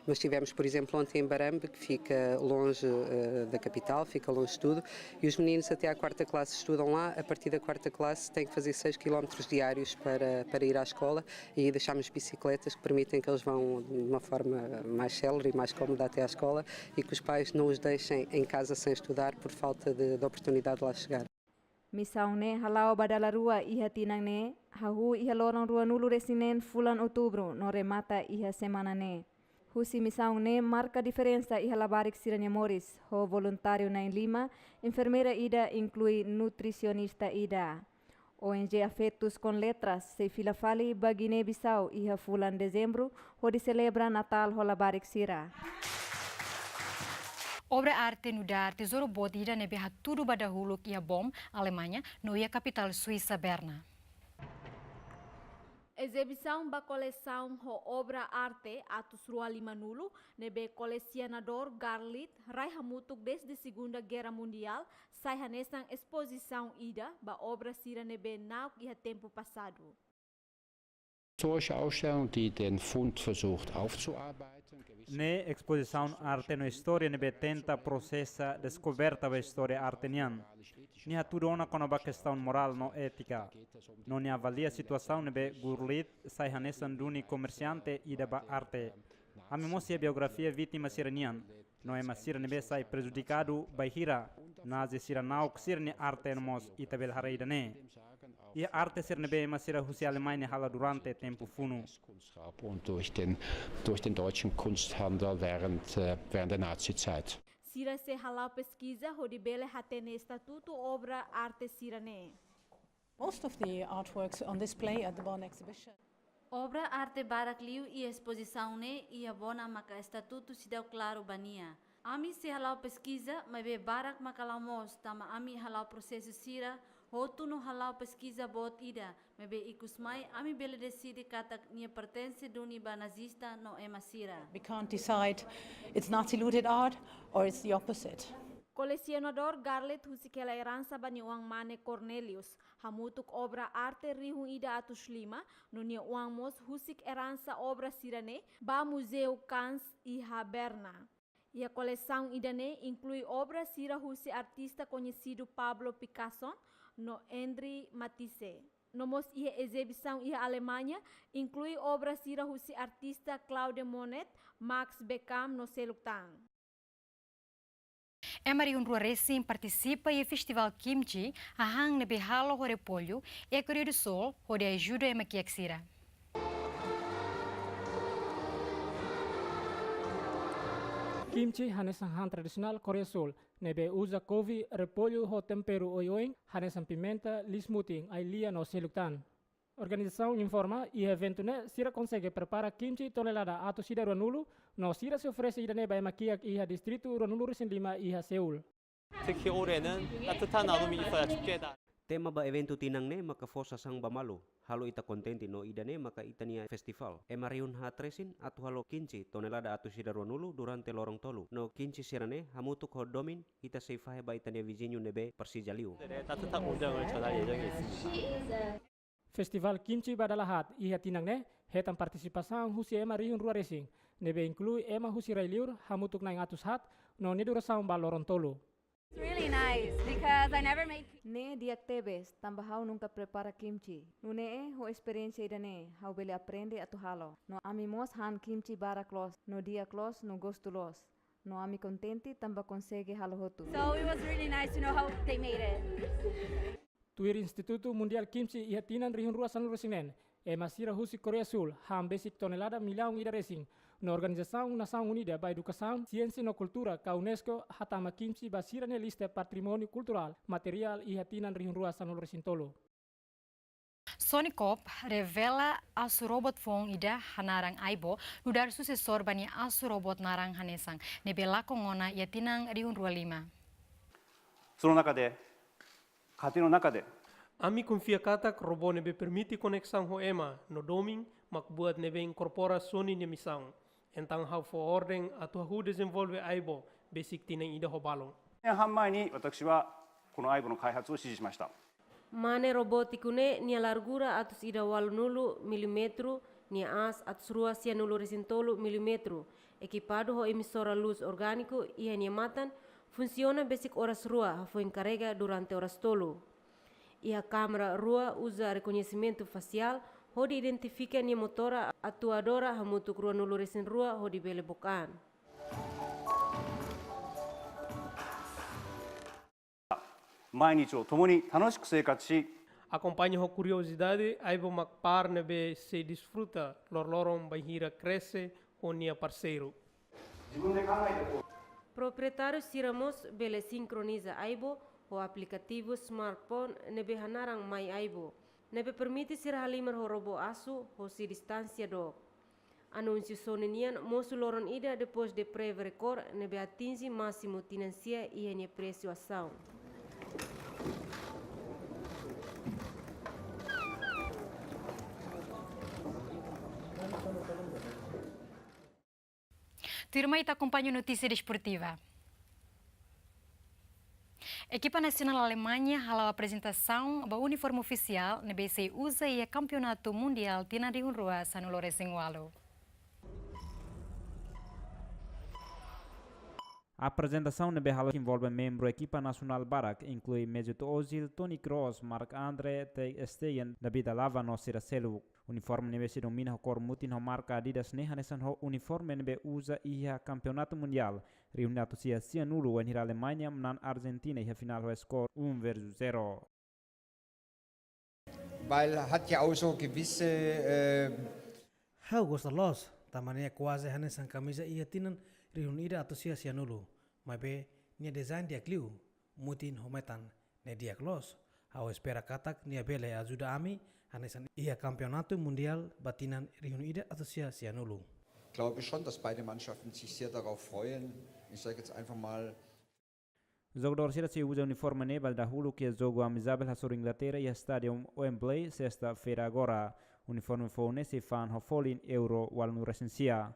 Mas tivemos, por exemplo, ontem em Barambe, que fica longe, eh, da capital, fica longe de tudo, e os meninos até à quarta classe estudam lá. A partir da quarta classe têm que fazer seis quilómetros diários para, para ir à escola, e aí deixámos bicicletas que permitem que eles vão de uma forma mais célere e mais cómoda até à escola, e que os pais não os deixem em casa sem estudar por falta de, de oportunidade de lá chegar. Misaun ne'e hala'o ba dala rua iha tinan ne'e, hahú iha loron ruanulu-resin-neen fulan Outubru no remata iha semana ne'e. Husi misaun ne'e marka diferensa iha labarik sira-nia moris, ho voluntáriu na'in-lima, enfermeira ida, inklui nutrisionista ida. O N G Afetos com Letras sei fila fali ba Guiné-Bissau iha fulan Dezembru, hodi selebra Natál ho labarik sira. Obra arte nu'udar tezouru boot ida ne'ebé hatudu ba dahuluk iha Bonn, Alemaña, no iha kapitál Suisa, Berna. Ezibisaun ba kolesaun ho obra arte atus rua limanulu, ne'ebé kolesionadór Garlit rai hamutuk dezde Segunda Guerra Mundial, sai hanesan espozisaun ida ba obra sira ne'ebé na'ok iha tempu pasadu. Historische Ausstellung, die den Fund versucht aufzuarbeiten. Ne'e espozisaun arte no istória ne'ebé tenta prosesa deskoberta ba istória arte nian. Nia hatudu ona kona-ba kestaun morál no étika. No nia avalia situasaun ne'ebé Gurlitt sai hanesan duni komersiante ida ba arte. Ami mós iha biografia vítima sira-nian. No ema sira ne'ebé sai prejudikadu bainhira Nazi sira na'ok sira-nia arte no mós ita bele haree ida-ne'e. Iha arte sira ne'ebé ema sira husi Alemaña halo durante tempu funu. Kunstraub und durch den, durch den deutschen Kunsthandel während, äh, während der Nazizeit. Sira sei hala'o peskiza hodi bele hatene estatutu obra arte sira-ne'e. Most of the artworks on display at the Bonn exhibition. Obra arte barak liu iha espozisaun ne'e iha Bonn maka estatutu seidauk klaru ba nia. Ami sei hala'o peskiza, maibé barak maka la'o mós, tanba ami hala'o prosesu sira hotu no hala'o peskiza boot ida, maibé ikusmai ami bele deside katak nia pertense duni ba nazista no ema sira. We can't decide it's Nazi looted art or it's the opposite. Kolesionadór Garlit husik hela eransa ba nia oan-mane Cornelius, hamutuk obra arte rihun ida atus lima, no nia oan mós husik eransa obra sira-ne'e ba Muzeu Kans iha Berna. Iha kolesaun ida-ne'e inklui obra sira husi artista koñesidu Pablo Picasso no Henri Matisse. No mós iha ezibisaun iha Alemaña, inklui obra sira husi artista Claude Monet, Max Beckmann no seluk tan. Ema rihun rua resin partisipa iha festivál kimchi, hahán ne'ebé halo ho repollu, iha Koreia do Sul, hodi ajuda ema kiak sira. Kimchi hanesan hahán tradisionál Koreia Sul, ne'ebé uza kovi, repollu ho temperu oioin, hanesan pimenta, liis-mutin, ai-lia no seluk tan. Organizasaun informa, iha eventu ne'e sira konsege prepara kimchi tonelada atus ida ruanulu, no sira sei oferese ida-ne'e ba ema kiak iha distritu ruanulu-resin-lima iha Seul. 특히 올해는 따뜻한 나눔이 있어야 춥겠다. Tema ba eventu tinan ne'e maka fó sasán ba malu, halo ita kontente no ida-ne'e maka ita-nia festivál. Ema rihun haat resin atu halo kimchi tonelada atus ida ruanulu durante loron tolu. No kimchi sira-ne'e hamutuk ho domin ita sei fahe ba ita-nia viziñu ne'ebé presiza liu. 따뜻한 공장을 전할 예정이 있습니다. Festivál kimchi ba dala haat iha tinan ne'e hetan partisipasaun husi ema rihun rua resin, ne'ebé inklui ema husi rai-liur hamutuk na'in atus haat, no nia durasaun ba loron tolu. It's really nice because I never made. Ne'e di'ak tebes, tanba ha'u nunka prepara kimchi. Nune'e, ho esperiénsia ida-ne'e, ha'u bele aprende atu halo. No ami mós han kimchi barak loos, no di'ak loos, no gostu loos. No ami kontente tanba konsege halo hotu. So it was really nice to know how they made it. Tuir Institutu Mundiál Kimchi, iha tinan rihun rua sanulu-resin-neen, ema sira husi Koreia Sul han besik tonelada millaun ida resin. No Organizasaun Nasaun Unida ba Edukasaun, Siénsia no Kultura, ka UNESCO, hatama kimchi ba sira-nia lista patrimóniu kulturál materiál iha tinan rihun rua sanulu-resin-tolu. Sony Corp revela asu robot foun ida hanaran Aibo, nu'udar susesór ba nia asu robot naran hanesan, ne'ebé lakon ona iha tinan rihun rua lima. その中で、家庭の中で、 Ami konfia katak robot ne'ebé permite koneksaun ho ema no domin mak buat ne'ebé inkorpora Sony nia misaun. Entaun ha'u fó orden atu hahú dezenvolve Aibo besik tinan ida ho balun. 年半前に私はこの Aibo の開発を指示しました。 Mane robótiku ne'e nia largura atus ida ualunulu milímetru, Nia aas atus rua sianulu resin tolu milímetru, ekipadu ho emisora luz orgániku iha nia matan, funsiona besik oras rua, hafoin karrega durante oras tolu. Iha kámara rua uza rekoñesimentu fasiál hodi identifika nia motora atuadora hamutuk ruanulu resin rua hodi bele book an. Akompaña ho kuriozidade aibo mak par ne'ebé sei desfruta loroloron bainhira krese ho nia parseiru. Proprietáriu sira mós bele sinkroniza aibo ho aplikativu smartphone ne'ebé hanaran My Aibo, ne'ebé permite sira halimar ho robó asu hosi distánsia dook. Anúnsiu sone nian mosu loron ida depois de Preve Record ne'ebé atinje másimu tinan sia iha nia presu asaun. Tuirmai ita akompaña notísia desportiva. Ekipa nasionál Alemaña hala'o aprezentasaun ba uniforme ofisiál ne'ebé sei uza iha Kampeonatu Mundiál tinan rihun rua sanulu resin ualu. Aprezentasaun ne'ebé hala'o envolve membru ekipa nasionál barak, inklui Mesut Ozil, Toni Kroos, Marc-André ter Stegen, David Alaba no sira seluk. Uniforme ne'ebé sei domina ho kór mutin ho marka Adidas ne'e hanesan ho uniforme ne'ebé uza iha Kampeonatu Mundiál rihun ida atus sia sianulu, wainhira Alemaña manán Arjentina iha finál ho skor um versus zero. Weil hat ja auch so gewisse, äh, Ha'u gosta loos, tanba nia kuaze hanesan kamiza iha tinan rihun ida atus sia sianulu, maibé nia dezain di'ak liu, mutin ho metan ne'e di'ak loos. Ha'u espera katak nia bele ajuda ami hanesan iha Kampeonatu Mundiál ba tinan rihun ida atus sia sianulu. Glaube schon, dass beide Mannschaften sich sehr darauf freuen. Ich sage jetzt einfach mal, Jogadór sira sei uza uniforme ne'e ba dahuluk iha jogu amizável hasoru Inglaterra iha Estádiu Wembley, sesta-feira agora. Uniforme foun ne'e sei fa'an ho folin euro ualunulu resin sia.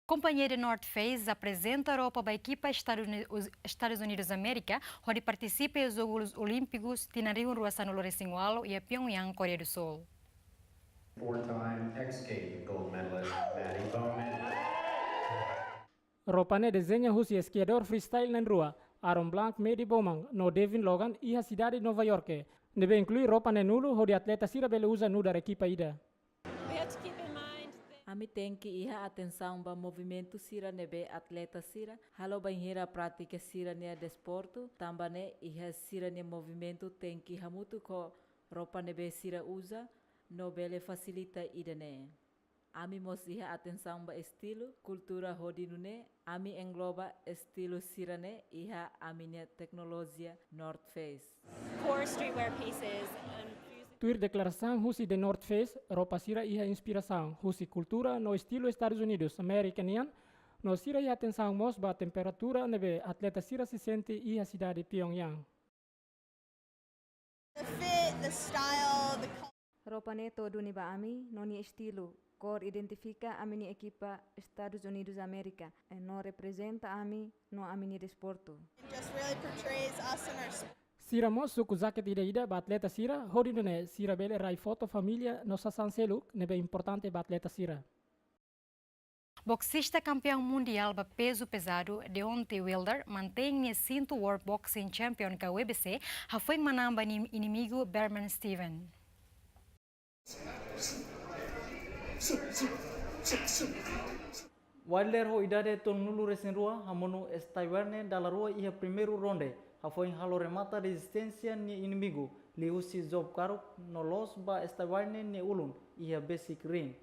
Kompañia The North Face aprezenta roupa ba ekipa Estadu Uni-, Us-, Estadus Unidus Amérika, hodi partisipa iha Jogus Olímpikus tinan rihun rua sanulu resin ualu iha Pyongyang, Koreia do Sul. Four-time X Games gold medalist Maddie Bowman. Roupa ne'e dezeña husi skiadór freestyle na'in-rua, Aaron Blanc, Maddie Bowman, no Devin Logan, iha sidade Nova Iorke. Ne'ebé inklui roupa na'in-nulu hodi atleta sira bele uza nu'udar ekipa ida. We have to keep in mind that Ami tenke iha atensaun ba movimentu sira ne'ebé atleta sira halo bainhira pratika sira-nia desportu, tanba ne'e iha sira-nia movimentu tenke hamutuk ho roupa ne'ebé sira uza, no bele fasilita ida-ne'e. Ami mós iha atensaun ba estilu, kultura hodi nune'e ami engloba estilu sira-ne'e iha ami-nia teknolojia North Face. Core streetwear pieces and fusing Tuir deklarasaun husi The North Face, roupa sira iha inspirasaun husi kultura no estilu Estadus Unidus Amérika nian, no sira iha atensaun mós ba temperatura ne'ebé atleta sira sei sente iha sidade Pyongyang. The fit, the style, the color. Roupa ne'e to'o duni ba ami, no nia estilu, kór identifika ami-nia ekipa Estadus Unidus Amérika, eh, no reprezenta ami no ami-nia desportu. It just really portrays us and our sport. Sira mós suku jaket ida-ida ba atleta sira, hodi nune'e sira bele rai foto família no sasán seluk ne'ebé importante ba atleta sira. Boksista kampeaun mundiál ba pezu pezadu, Deontay Wilder, mantein nia sintu World Boxing Champion ka W B C, hafoin manán ba nia inimigu Bermane Stiverne. Wilder ho idade tolunulu resin rua hamonu Stiverne dala rua iha primeiru ronde, hafoin halo remata rezisténsia nia inimigu, liuhusi jab karuk no loos ba Stiverne nia ulun iha besik ring.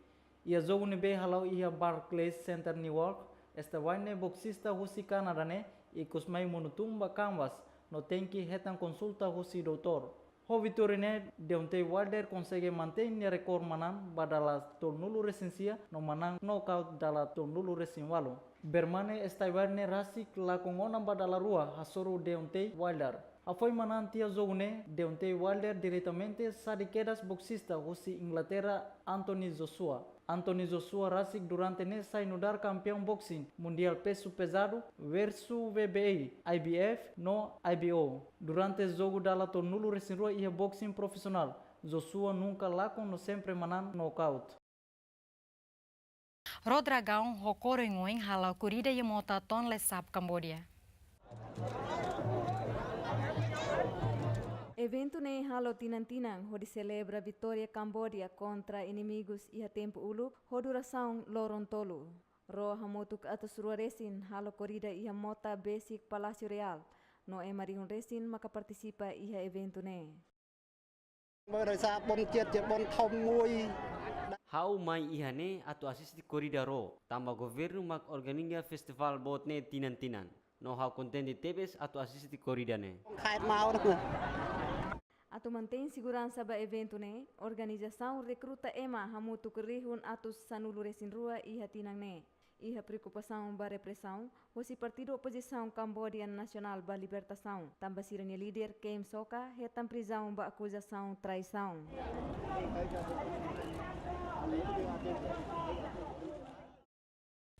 Iha jogu ne'ebé hala'o iha Barclays Center Newark, Stiverne, boksista husi Kanadá ne'e, ikus mai monu tun ba kanvas no tenke hetan konsulta husi doutór. Ho vitória ne'e, Deontay Wilder konsege mantein nia rekorde manán ba dala tolunulu resin sia no manán nokaut dala tolunulu resin ualu. Bermane Stiverne rasik lakon ona ba dala rua hasoru Deontay Wilder. Hafoin manán tiha jogu ne'e, Deontay Wilder diretamente sa'e kedas boksista husi Inglaterra, Anthony Joshua. Anthony Joshua rasik durante ne'e sai nu'udar kampeaun boxing mundiál pezu pezadu versus W B A, I B F no I B O. Durante jogu dala tolunulu resin rua iha boxing profisionál, Joshua nunka lakon no sempre manán nokaut. Ró Dragaun ho kór oin-oin hala'o korrida iha mota Tonle Sap, Kambodia. Eventu ne'e halo tinan-tinan hodi selebra vitória Kambodia kontra inimigus iha tempu uluk ho durasaun loron tolu. Ró hamutuk atus rua resin halo korrida iha mota besik Palásiu Reál, no ema rihun resin maka partisipa iha eventu ne'e. Ha'u mai iha ne'e atu asiste korrida ró, tanba governu mak organiza festivál boot ne'e tinan-tinan. No ha'u kontente tebes atu asiste korrida ne'e. Atu mantein seguransa ba eventu ne'e, organizasaun rekruta ema hamutuk rihun atus sanulu resin rua iha tinan ne'e. Iha preokupasaun ba represaun hosi partidu opozisaun Kambodia Nasionál ba Libertasaun, tanba sira-nia líder Kem Sokha hetan prizaun ba akuzasaun traisaun.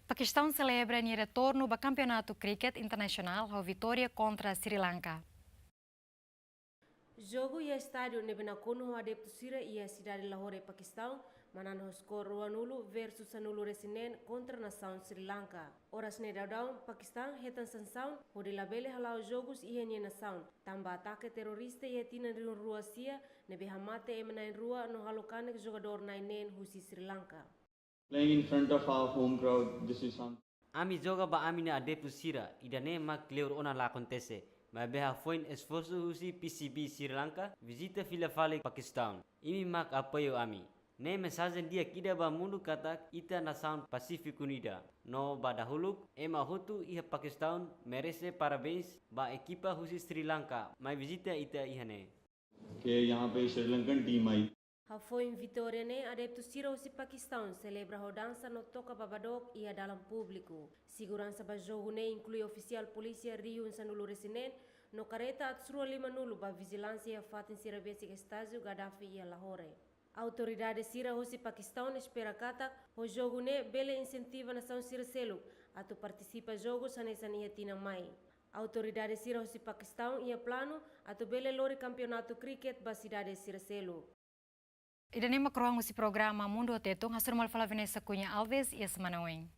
Pakistaun selebra nia retornu ba kampeonatu kriket internasionál ho vitória kontra Sri Lanka. Jogu iha estádiu ne'ebé nakonu ho adeptu sira iha sidade Lahore, Pakistaun, manán ho skor ruanulu versus sanulu resin neen kontra nasaun Sri Lanka. Oras ne'e daudaun, Pakistaun hetan sansaun hodi labele hala'o jogus iha nia nasaun, tanba atake terorista iha tinan rihun rua sia ne'ebé hamate ema na'in rua no halo kanek jogadór na'in neen husi Sri Lanka. Playing in front of our home crowd, this is some- Ami joga ba ami-nia adeptu sira, ida-ne'e mak kleur ona la akontese. Maibé hafoin esforsu husi P C B Sri Lanka, vizita fila fali Pakistaun. Imi mak apoiu ami. Ne'e mensajen di'ak ida ba mundu katak ita nasaun Pasífiku unida. No ba dahuluk, ema hotu iha Pakistaun merese parabéns ba ekipa husi Sri Lanka mai vizita ita iha ne'e. Ke yahan pe Sri Lankan team aayi. Hafoin vitória ne'e, adeptu sira husi Pakistaun selebra ho dansa no toka babadook iha dalan públiku. Seguransa ba jogu ne'e inklui ofisiál polísia rihun sanulu resin neen no kareta atus rua limanulu ba vijilánsia iha fatin sira besik estádiu Gaddafi iha Lahore. Autoridade sira husi Pakistaun espera katak ho jogu ne'e bele insentiva nasaun sira seluk atu partisipa jogus hanesan iha tinan mai. Autoridade sira husi Pakistaun iha planu atu bele lori kampeonatu kriket ba sidade sira seluk. Ida-ne'e mak kroang husi programa Mundu ho Tetun, hasoru malu fali Vanessa Cunha Alves, iha semana oin.